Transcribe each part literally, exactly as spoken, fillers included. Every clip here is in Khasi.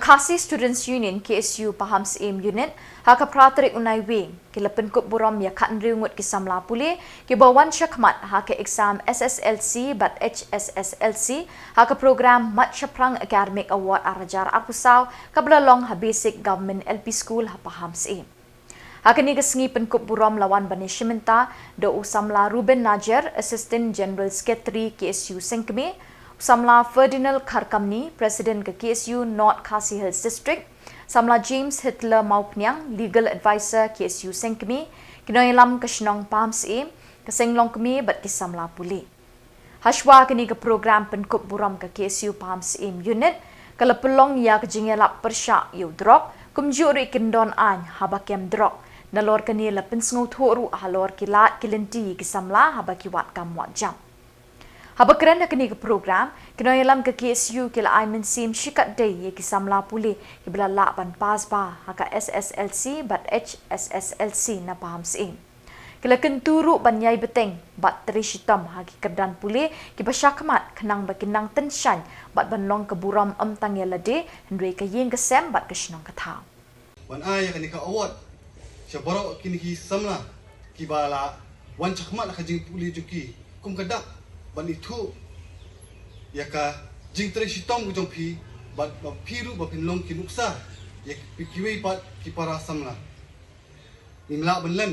Khasi Students Union, K S U, Pahamsyiem Unit, ha ka phra tarik u Naiwieng, ki la pynkup burom ïa khathynriew ngut ki samla pule kiba wan shakhmat ha ka exam S S L C bad H S S L C ha ka program Mat Shaphrang Academic Award ar hajar arphew saw kaba la long ha Basic Government L P School ha Pahamsyiem. Ha kane ka sngi pynkup burom la wan ban ïashim bynta da u samla Ruben Najer, Assistant General Secretary K S U Sengkmie, u samla Ferdinand Kharkamni, President ka K S U North Khasi Hills District, samla James Hitler Mawphniang, Legal Advisor K S U Sengkmie, ki nongïalam ka shnong Pahamsyiem, ka seng longkmie bad ki samla pule. Hashwa kane ka program pynkup burom ka K S U Pahamsyiem Unit ka la pynlong ïa ka jingïalap pyrshah ïa u drok, kumjuh ruh ki kyndon aiñ haba kem drok. Nalor kane la pynsngewthuh ruh halor ki lad ki lynti ïa ki samla haba ki wad kam wad jam. Haba kren ha kane ka program, ki nongïalam ka K S U ki la ai mynsiem shikatdei ïa ki samla pule kiba la lah ban pass bha ha ka S S L C bad H S S L C na Pahamsyiem. Ki la kyntu ruh ban ïai bteng bad trei shitom ha ki kyrdan pule kiba shakhmat khnang ba kin nang tyngshaiñ bad ban long ka burom ym tang ïa lade hynrei ka ïing ka sem bad ka shnong ka thaw. Ban ai ïa kane ka award sha baroh kine ki samla kiba la wan shakhmat ha ka jingpule jong ki kum ka dak ban ithuh ïa ka jingtrei shitom ka jong phi bad ba phi ruh ba phin long ki nuksa ïa ki, kiwei pat ki para samla. Ngim lah ban len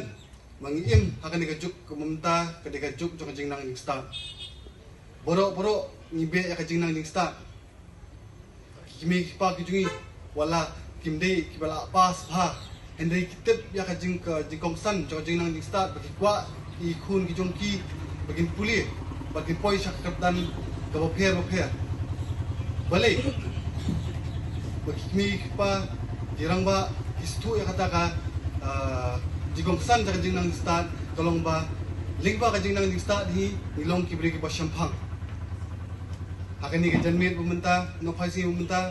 ba ngi im ha kane ka juk ka mynta ka dei ka juk jong ka jingnang jingstad. Baroh baroh ngi beh ïa ka jingnang jingstad. Ki kmie ki kpa ki jong ngi wat la kim dei kiba la pass bha hynrei ki tip ïa ka jing ka jingkongsan jong ka jingnang jingstad ba ki kwah ki khun ki jong ki ba kin pule ba kin poi sha ka kyrdan kaba pher ba pher. Balei ba ki kmie ki kpa ki rangbah ki sngewthuh ïa kata ka, ah, jingkongsan jong ka jingnang jingstad ka long ba lyngba ka jingnang jingstad hi ngi long ki briew kiba shemphang. Ha kane ka janmiet ba mynta, nongphai sngi ba mynta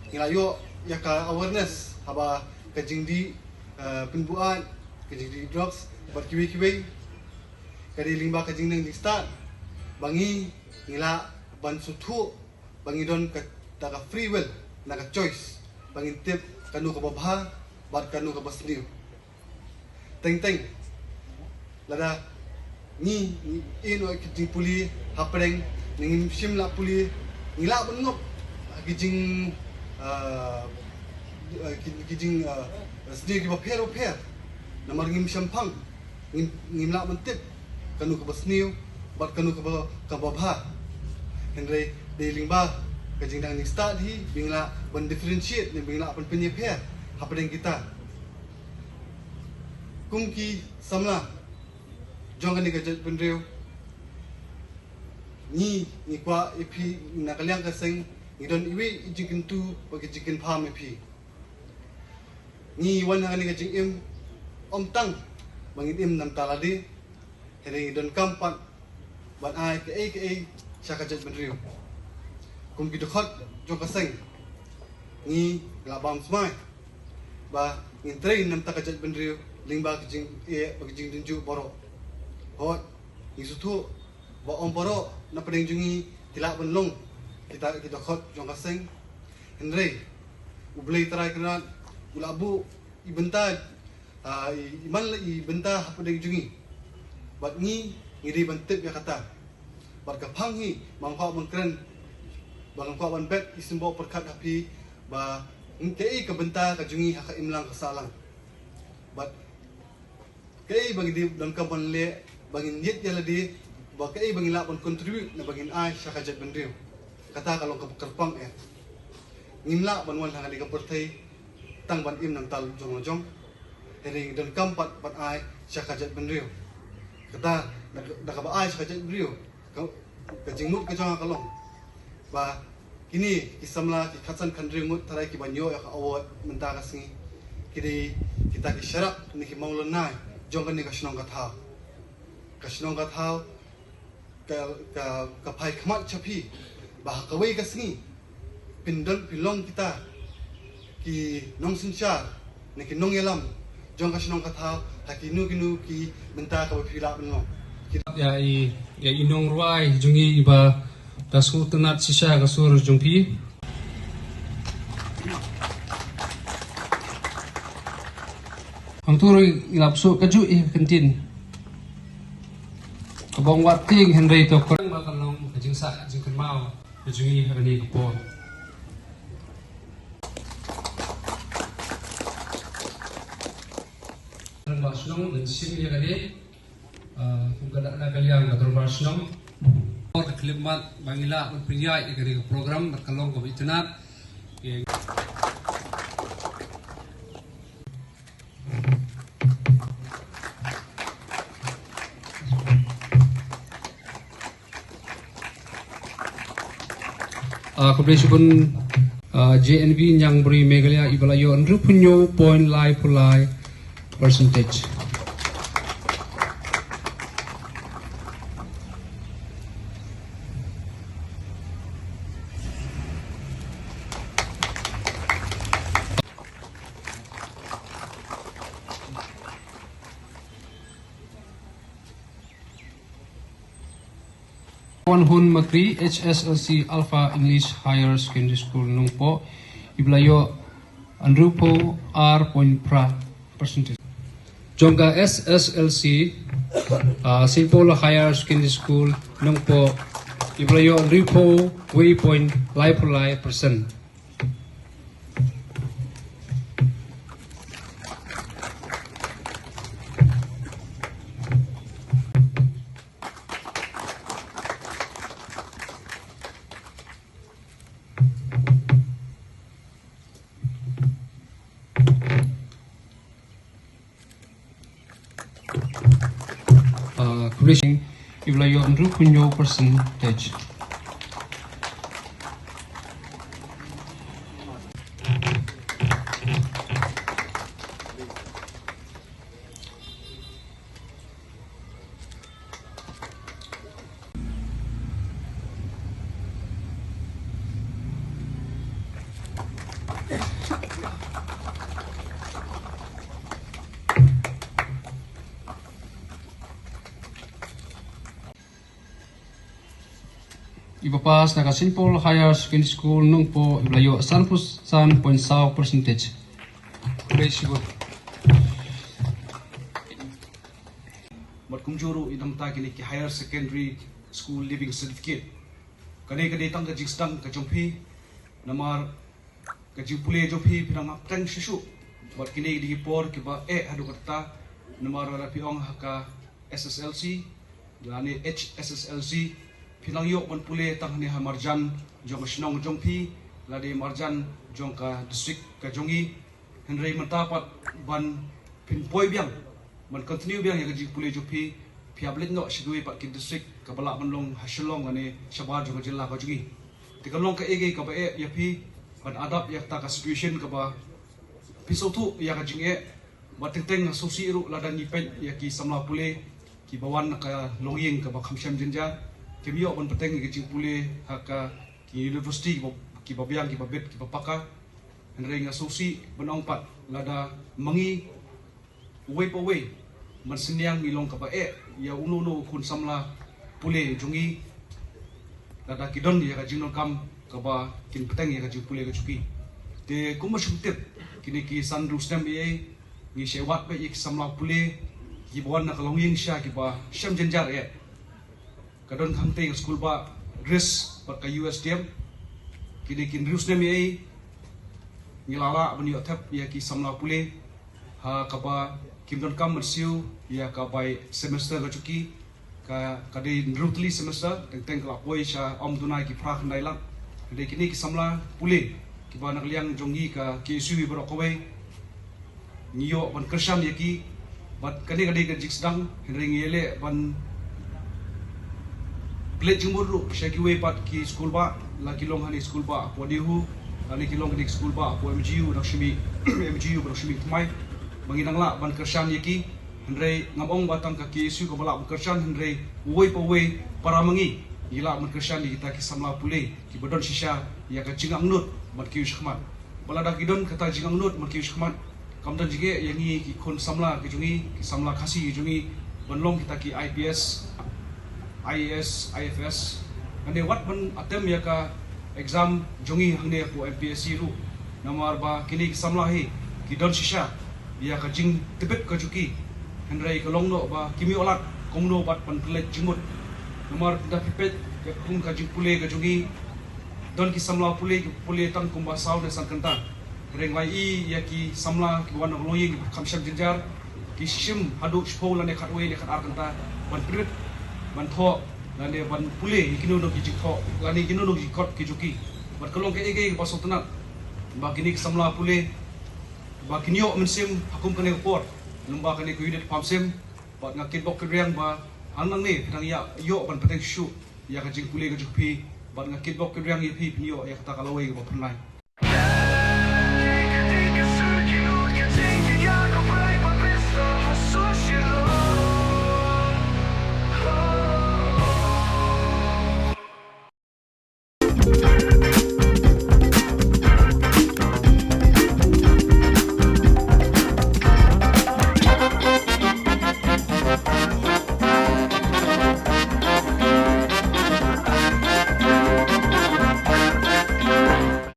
ngi la ïoh ïa ka awareness haba ka jingdih, ah, pynbuaid, ka jingdih drugs bad kiwei kiwei. Ka dei lyngba ka jingnang jingstad ba ngi ngi lah ban sngewthuh ba ngi don kata ka free will, na ka choice ba ngin tip kano kaba bha bad kano kaba sniew. Teng teng lada ngi, ngi ïeh noh ïa ka jingpule hapdeng ne ngim shym lah pule, ngi lah ban ngop ha ki jing, ah, ki, ki jing, ah, sniew kiba pher ba pher. Namar ngim shemphang, ngim, ngim lah ban tip kano kaba sniew bad kano kaba, kaba bha. Hynrei dei lyngba ka jingnang jingstad hi ba ngi lah ban differentiate ne ba ngi lah ban pynïapher hapdeng kita. Kum ki samla jong kane ka jaitbynriew, ngi, ngi kwah ïa phi na ka liang ka seng ngi don iwei i jingkyntu bad ka jingkynpham ïa phi. Ngi wan ha kane ka jingim ym tang ba ngin im na bynta lade, hynrei ngi donkam pat ban ai kaei kaei sha ka jaitbynriew. Kum ki dkhot jong ka seng ngi la bam smai ba ngin trei na bynta ka jaitbynriew lyngba ka jingeh bad ka jingdynjuh baroh. Hooid, ngi sngewthuh ba ym baroh na pdeng jong ngi ki lah ban long kita ki dkhot jong ka seng. Hynrei U Blei Trai Kynrad u la buh i bynta, ah, i, i man la i bynta hapdeng jong ngi. Bad ngi, ngi dei ban tip ïa kata. Bad ka phang hi ba nga kwah ban kren, ba nga kwah ban bet i symboh pyrkhat ha phi ba kaei ka bynta ka jong ngi ha ka imlang ka sahlang. Bad kaei ba ngi dei donkam ban leh ba ngin ïit ïa lade, ba kaei ba ngi lah ban contribute ne ba ngin ai sha ka jaitbynriew. Kata ka long kaba kyrpang eh. Ngim lah ban wan ha kane ka pyrthei tang ban im na bynta jong la jong. Hynrei ngi donkam pat ban ai sha ka jaitbynriew. Kata da, da kaba ai sha ka jaitbynriew, ka, ka jingmut ka jong nga ka long ba kine ki samla ki khatsan khathynriew ngut tharai kiban ïoh ïa ka award mynta ka sngi ki dei kita ki sharak ne ki mawlynnai jong kane ka shnong ka thaw. Ka shnong ka thaw ka, ka, ka phai khmat sha phi ba ha kawei ka sngi phin don, phin long kita ki nongsynshar ne ki nongïalam jong ka shnong ka thaw ha kino kino ki bynta kaba phi lah ban long. Ki ïa i, ïa i nongrwai jong ngi iba da sngewtynnat shisha ka sur jong phi. Hangtu ruh i la pynsuh kajuh i ka kyntien. Ka bong wat tieng hynrei to kor ba ka long ka jingsah jingkynmaw ka jong i ha kane ka por. Rangbah shnong, ngan shim ïa kane. Ah, kum ka dak na ka liang ka dorbar shnong. Ka khyllipmat ba ngi lah ban pynïaid ïa kane ka program bad ka long kaba itynnad. Ah, khublei shibun, ah, J N V Niangbri Meghalaya, iba la ïoh hynriewphew hynñiew point laiphew lai percentage. Wanhun Makri, H S L C Alpha English Higher Secondary School Nongpoh, iba la ïoh hynriewphew ar point phra percentage. Jong ka S S L C, ah, Saint Paul Higher Secondary School Nongpoh, iba la ïoh hynriewphew wei point laiphew lai percent. Ah, khublei shibun, iba la ïoh hynriewphew hynñiew percentage. Iba pass na ka Saint Paul Higher Secondary School Nongpoh, iba la ïoh sanphew san point saw percentage. Khublei shibun. Bad kumjuh ruh i nangta kine ki Higher Secondary School Leaving Certificate. Kane ka dei tang ka jingsdang ka jong phi, namar ka jingpule jong phi phi dang hap teng shuh shuh. Bad kine ki dei ki por kiba eh haduh katta, namar lada phi ong ha ka S S L C lane H S S L C, phi nang ïoh ban pule tang hangne ha marjan jong ka shnong jong phi, lane marjan jong ka district ka jong i. Hynrei mynta pat ban pynpoi biang, ban continue biang ïa ka jingpule jong phi, phi hap leit noh sha kiwei pat ki district kaba lah ban long ha Shillong lane shabar jong ka jylla ka jong i. Te ka long kaei kaei kaba eh ïa phi ban adapt ïa kata ka situation kaba phi sngewthuh ïa ka jingeh. Bad teng teng nga sngewsih ruh lada ngi peit ïa ki samla pule kiba wan na ka longïing kaba kham shem jynjar, kim ïoh ban bteng ïa ka jingpule ha ka ki university kiba, kiba biang, kiba bit, kiba paka. Hynrei nga sngewsih ban ong pat lada ma ngi uwei pa uwei ban synñiang ngi long kaba eh ïa uno uno u khun samla pule jong ngi, lada ki don ïa ka jingdonkam kaba kin bteng ïa ka jingpule ka jong ki. Te kumba shym tip, kine ki san hynriew snem eiei ngi shait wad beit ïa ki samla pule kiba wan na ka longïing sha kiba shem jynjar eh. Ka don hangtei ka skul bah Ris bad ka U S T M. Kine ki hynriew snem eiei ngi la lah ban ïoh thep ïa ki samla pule ha kaba kim donkam ban siew ïa ka bai semester ka jong ki. Ka, ka dei hynriew tylli semester, teng teng ka la poi sha ym duna ki phra khyndai lak. Ka dei kine ki samla pule kiba na ka liang jong ngi ka K S U baroh kawei ngi ïoh ban kyrshan ïa ki. Bad kane ka dei ka jingsdang, hynrei ngi ïaleh ban pynleit jingmut ruh sha kiwei pat ki skul bah, la ki long hangne skul bah hapoh D H U, lane ki long hangne ki skul bah hapoh M G U, Nongshimi, M G U ba Nongshimi Thymmai, ba ngi nang lah ban kyrshan ïa ki. Hynrei ngam ong ba tang ka K S U kaba lah ban kyrshan, hynrei uwei pa uwei para ma ngi ngi lah ban kyrshan ïa kita ki samla pule kiba don shisha ïa ka jingangnud ban kiew shakhmat. Ba lada ki don kata jingangnud ban kiew shakhmat, kam don jingeh ïa ngi ki khun samla ki jong ngi, ki samla Khasi ki jong ngi ban long kita ki I P S, I A S, I F S. Hangne wat ban attempt ïa ka exam jong ngi hangne hapoh M P S C ruh. Namar ba kine ki samla hi ki don shisha ïa ka jingtbit ka jong ki. Hynrei ka long noh ba kim ïoh lad kumno bad ban pynleit jingmut. Namar da phi peit ïa kum ka jingpule ka jong ngi, don ki samla pule ki pule tang kumba saw ne san kynta. Hynrei nga ïohi ïa ki samla kiba wan na ka longïing kiba kham shem jynjar, ki shim haduh shiphew lane khatwei ne khatar kynta ban pynbit, ban thoh lane ban pule ïa kino kino ki jingthoh lane kino kino ki kot ki jong ki. Bad ka long kaei kaei kaba sngewtynnat ba kine ki samla pule ba kin ïoh mynsiem ha kum kane ka por, lyngba kane ka unit pump sim. Bad nga kitbok kitrwiang ba hangne phi dang ïa ïoh ban bteng shuh ïa ka jingpule ka jong phi. Bad nga kitbok kitrwiang ïa phi phin ïoh ïa kata ka lawei kaba pynlait.